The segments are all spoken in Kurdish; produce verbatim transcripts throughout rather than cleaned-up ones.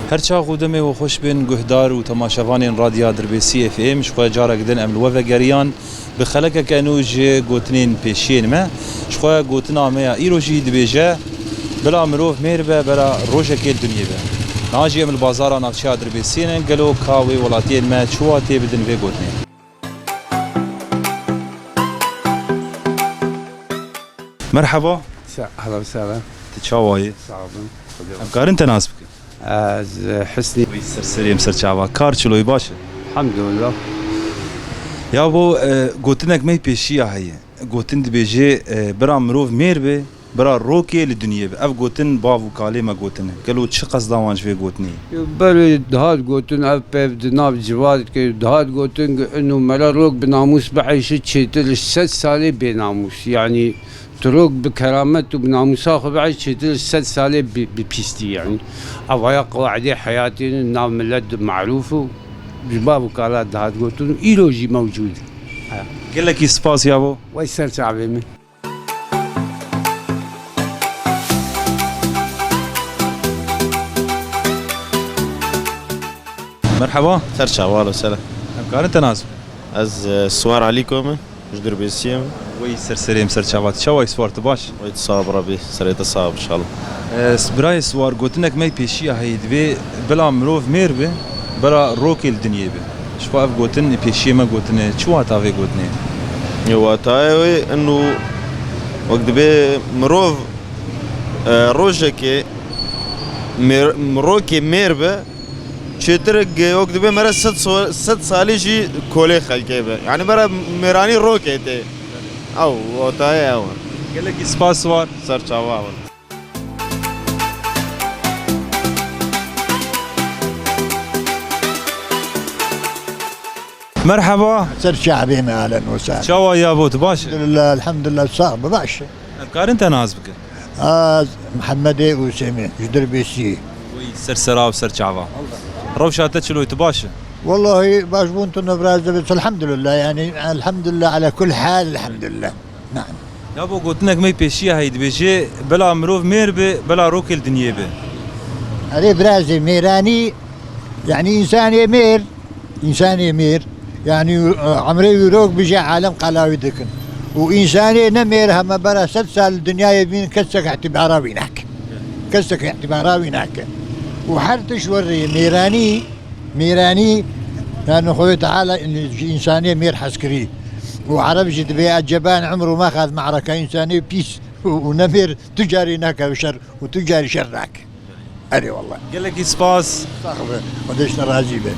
Her çax û demê we xweş bên guhdar û temaşevanên Radya Dirbêsî F M, ji xwe carek din em li we vegeriyan bi xelekeke nû ji gotinên pêşiyên me. Ji xwe gotina me ya îro jî dibêje, bila mirov mêr be, bela rojekê li dinyê be. Niha jî em li bazara navçeya Dirbêsiyê ne, gelo ka wê welatiyên me çawa tê bidin vê gotinê? Merhaba. Sa-, ehlen we sehlen. Tu çawa yî? Sağ olun. Em karin te nas bikin? Ez, e, Hüsnü. Wî ser serê em ser çava. Kar çilo yî, baş e? Elhamdülillah. Ya bo, e, gotinek me pêşiya heye. Gotin dibêje, e, bira mirov mêr be, bira rokê li dinyê be. Ev gotin bav û kalê me gotine. Gelo çi qesda wan ji vê gotinê ye? Yo, belê dihat gotin, ev pev di nav civat ke dihat gotin ke inu mela rok bi namûs bieyşi çêtir ji sed salê bênamûs. Yanî tu rok bi keramet û bi namûsa xwe bieyş çêtir ji sed salê bi, bi pîstî yanî. Ev aya qewaidê heyatê ne, nav milet di marûf û ji bav û kala dihat gotin û îro jî mewcûd e. Gelekî spas yabo. Wey ser çavê min. Merhaba. Ser çava, alo, sele. Em karin te nas bikin? Ez, e, Siwar Alîko me, ji Dirbêsiyê me. Wey ser serê em ser çava. Tu çawa yî Siwar, tu baş? Wey tu sağ ol Rabî, serê te sağ ol inşallah. E, s-, birayê Siwar, gotinek me pêşiya heye, dibê bila mirov mêr be, bila rokê li dinyê be. Ji xwe ev gotin pêşiyê me gotine, çi wata vê gotinê? Yê watayê wê inu wek dibê mirov, e, rojekê mêr-, mirokê mêr be, çêtir ge-, wek dibê mere sed so-, sed salî jî kolê xelkê be. Yanî mere mêranî rokê tê. Ew, watayê ew e. Gelekî spas Siwar. Ser çava ew e. Merhaba. Ser çavê me, alen û sehlen. Çawa ya bo, tu baş e? Elhamdülillah, elhamdülillah, sağ be, baş e. Em karin te nas bikin? Az Mihemedê û Semî, ji Dirbêsiyê. Wey ser sera û ser çava. Rewşa te çilo yî, tu baş e? Wellahî baş bûn tu ne, biraz de bes, elhamdülillah, yanî elhamdülillah, ala kul hal, elhamdülillah. Naam. Ya bo gotinek me pêşiya heye, dibêje, bila mirov mêr be, bila rokê li dinyê be. Erê birazê, mêranî, yanî însanê mêr, însanê mêr, yanî, e, emrê wî rok bije, alem qala wî dikin. Û însanê ne mêr heme bera sed sal li dinyayê bîn, kesek îtîbara wî nake. Kesek îtîbara wî nake. Û her tişt werê mêranî, Mêranî, yanî Xwedê Teala ji însanê mêr hez kirî. Û Ereb jî dibê, "Eceban umru ma xaz me'reke", însanê pîs û, û ne mêr tu carî nake şer û tu carî şer nake. Erê wallah. Gelekî spas. Sax be. Xwedê ji te razî be.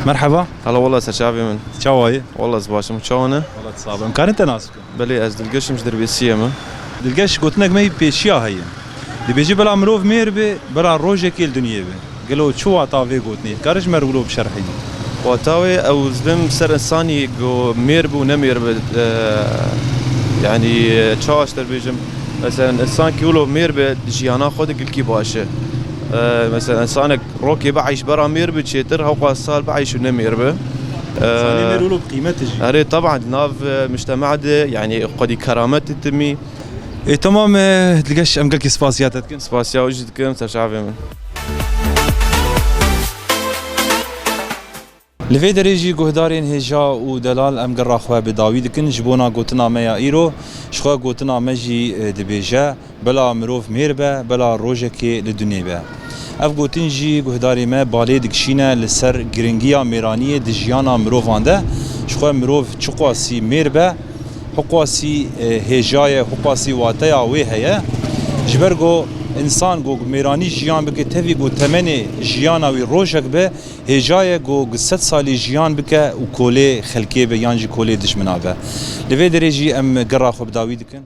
Merhaba. Hala wallah, ser çavê min. Çawa yî? Wallah ez baş im. Çawa ne? Wallah tu sax be. Em karin te nas bikin? Belê, ez Dilgeş im, ji Dirbêsiyê me. Dilgeş, gotinek me yî pêşiya heye. Dibêje, bila mirov mêr be, bila rojekê li dinyê be. Gelo çi wata vê gotinê? Dikare ji me re wilo bişerhînî? Wata wê, ew dibim ser însanî ku mêr be û ne mêr be, e, yanî, e, çawa ji te bêjim? Mesela, însankî wilo mêr be, di jiyana xwe de gilkî baş e. E, mesela, însanek rokê bieyş bera mêr be çêtir, hewqas sal bieyş û ne mêr be. Ee, Însanê mêr wilo bi qîmet e jî. Erê, teban, di nav, e, mujtema de, yanî, xwedî keramet e timî. Ê, temam, e, Dilgeş, em gelkî spasiya te dikin. Spasiya we jî dikim, ser çavê min. Li vê derê jî guhdarên hêja û delal em gerra xwe bi dawî dikin ji bona gotina me ya îro. Ji xwe gotina me jî, e, dibêje, Bila mirov mêr be, bila rojekê li dunê be. Ev gotin jî guhdarê me balê dikişîne li ser giringiya mêraniyê di jiyana mirovan de. Ji xwe mirov çiqasî mêr be, hiqasî, e, hêja ye, hiqasî wateya wê heye. Ji ber ku însan ku mêranî jiyan bike, tevî ku temenê jiyana wî rojek be, hêja ye ku sed salî jiyan bike û kolê xelkê be yan jî kolê dijmina be. Li vê derê jî em gerra xwe bi dawî dikin.